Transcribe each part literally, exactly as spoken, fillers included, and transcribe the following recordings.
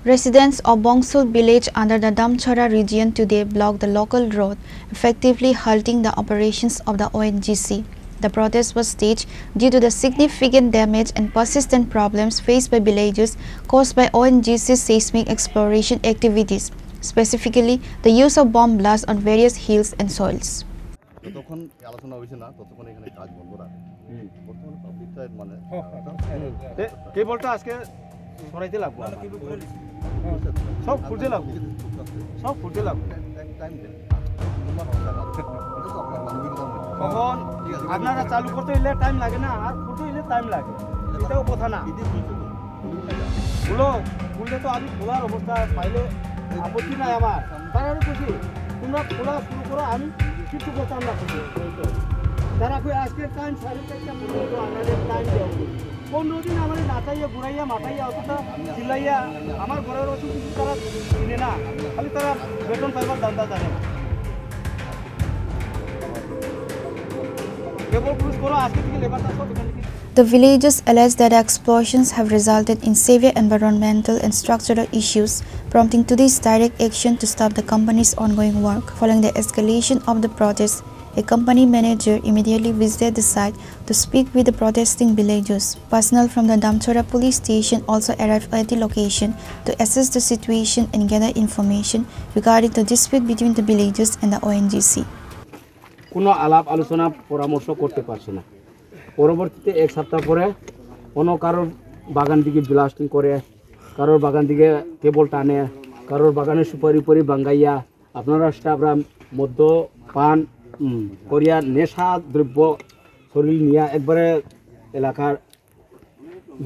Residents of Bongsul village under the Damchara region today blocked the local road, effectively halting the operations of the O N G C. The protest was staged due to the significant damage and persistent problems faced by villagers caused by O N G C seismic exploration activities, specifically the use of bomb blasts on various hills and soils. যতক্ষণ আলোচনা হয়েছে না, ততক্ষণ এখানে কাজ বন্ধ রাখে। হুম। বর্তমানে পাবলিকটা মানে হুম। তে কেবলটা আজকে সরাইতে লাগবো আমার। সব খুলতে লাগবো। সব খুলতে লাগবো। টাইম দেন। তখন আপনারা চালু করতে হইলে টাইম লাগে না, আর খুলতে হইলে টাইম লাগে, এটাও কথা না। খুলো, খুললে তো আমি খোলার অবস্থা পাইলে আপত্তি নাই আমার। তারা আমি খুশি, তোমরা খোলা শুরু করো, আমি কিছু করতাম না খুশি। তারা কই আজকের টাইম সাড়ে চারটা পর্যন্ত আমাদের টাইম দেওয়া উচিত। পনেরো দিন আমার নাচাইয়া ঘুরাইয়া মাথাইয়া অতটা চিল্লাইয়া আমার ঘরের অসুখ কিছু তারা চিনে না, খালি তারা বেতন পাইবার ধান্দা জানে। কেবল পুলিশ করো, আজকে থেকে লেবারটা সব এখান থেকে The villagers allege that the explosions have resulted in severe environmental and structural issues, prompting today's direct action to stop the company's ongoing work. Following the escalation of the protest, a company manager immediately visited the site to speak with the protesting villagers. Personnel from the Damchara police station also arrived at the location to assess the situation and gather information regarding the dispute between the villagers and the O N G C. কোনো আলাপ আলোচনা পরামর্শ করতে পারছে না। পরবর্তীতে এক সপ্তাহ পরে কোনো কারোর বাগান দিকে ব্লাস্টিং করে, কারোর বাগান দিকে কেবল টানে, কারোর বাগানে সুপারি উপরি বাঙ্গাইয়া, আপনারা স্টাফরা মদ্যপান উম, করিয়া নেশা দ্রব্য শরীর নিয়ে একবারে এলাকার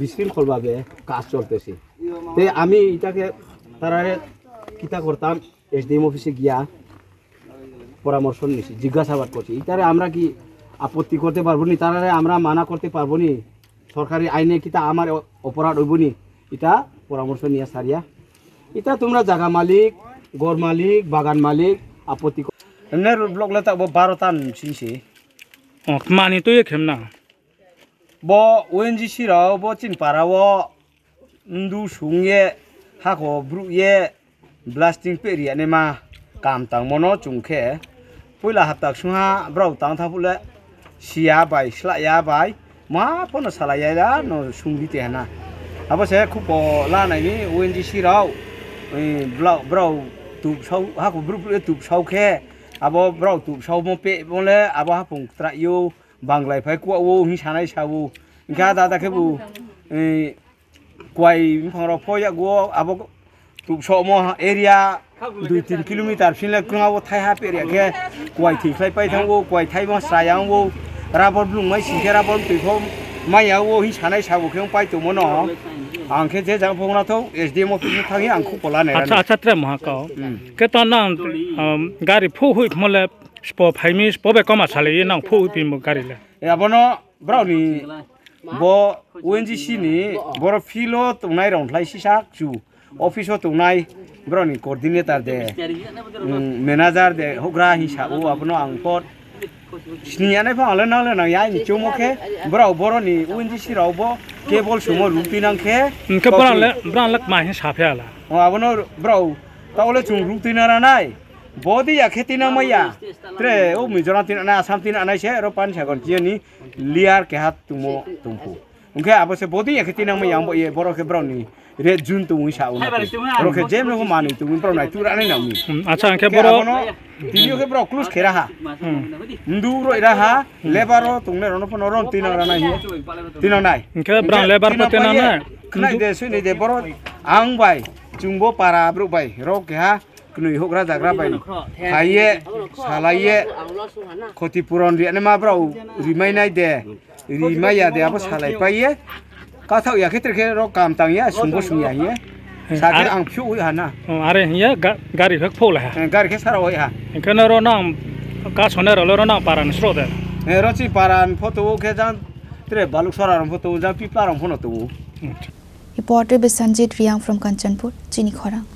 বিশৃঙ্খলভাবে কাজ চলতেছে। তে আমি এটাকে তারারে কিতা করতাম, এসডিএম অফিসে গিয়া পরামর্শ নিছি, জিজ্ঞাসাবাদ করছি। ইতারে আমরা কি আপত্তি করতে পারবো নি? তারারে আমরা মানা করতে পারবো নি? সরকারি আইনে কিতা আমার অ-, অপরাধ হইব নি? এটা পরামর্শ নিয়ে সারিয়া। এটা তোমরা জায়গা মালিক, ঘর মালিক, বাগান মালিক, আপত্তি কর-, এমনি রোড ব্লক লেতা ব বারো টান সিনসি। ও, মানি তো এখানে না। Bo O N G C rok bo chini para o ndu sung ye hako bru ye blasting pe ri ani ma kam tang mono chung khe puila hapta sung ha brao tang tha phule siya bai sla ya bai ma pono sala ya ya no sung di te hana abo se khupo la nai ni O N G C rok brao tup sau hako bru bru tup sau khe abo brao tup sau mo pe mo le abo hapung tra yo. Banglai phai kuwa o hing sanai sa o. Hingkha dada khe bo, eh, kuai buphangrok pho yago abo tubsomo area dui tin kilometer sini le kwrwngabo thai ha peria khe kuai thwi khlai pai thango, kuai thaimo chayang o, rubber blung mai sing khe rubber twi pho maya o hing sanai sa o khe pai tongmo no. Ang khe je jang phongna tho S D M office thangwi ang khupo lanai. Acha, acha, tre maha kao. Hmm. Khe to nang, um, gari phu hui mo le Spo phaimi, spo bai koma salai nang phu phi mo gari le. E abono brao ni bo O N G C ni boro field o tongnai rong khlai sisa chu office o tongnai brao ni coordinator de, mm, manager de hogra hi sa o abono ang pot sini anai pha ale nang le nang ya ni chumo khe brao boro ni O N G C rao bo cable sumo ruti nang khe. Hingkhe brao le, brao le ma hin sa phe ala. O abono brao ta ole chung ruti na ra nai. Bodi ya khe tinang maya. Tre o Mizoram tinang nai, Assam tinang nai se ro pan sagon chiyani liar keha tungmo tungphu. Hingkhe abo se bodi ya khe tinang maya, ang bo ye borok khe borok ni red zone tungwi sa uno. Borok khe jemno manwi tungwi borok nai tura nai nangni. Hmm, acha, hingkhe borok abono tini khe borok close khe raha. Hmm. Ndu roi raha, hmm, lebar o tongnai rok no phano ron tinang ra nai hiya. Tinang nai. Hingkhe borok lebar po tinang nai. Khnai de sui nai de borok ang bai chungbo para borok bai rok keha. Kwnwi hokra jagra bai phaiye, salaiye, khoti puron riyanima brao rimainai de, rimaiya de abo salai paiye. Kathok ya khe trekhe rok kam tangya, sungbo sungya hiye. Sakhe ang phiyo ui hana. Are hiye gari phek phok lai ha. Gari khe sara ui ha. Hingkhe no ro nang kasone ro lo ro nang paran sro de. Ro chi paran photo o khe jang tre baluk sora rong photo o jang pipla rong phono to. Reporter Bisanjit Riang from Kanchanpur, Chini Khorang.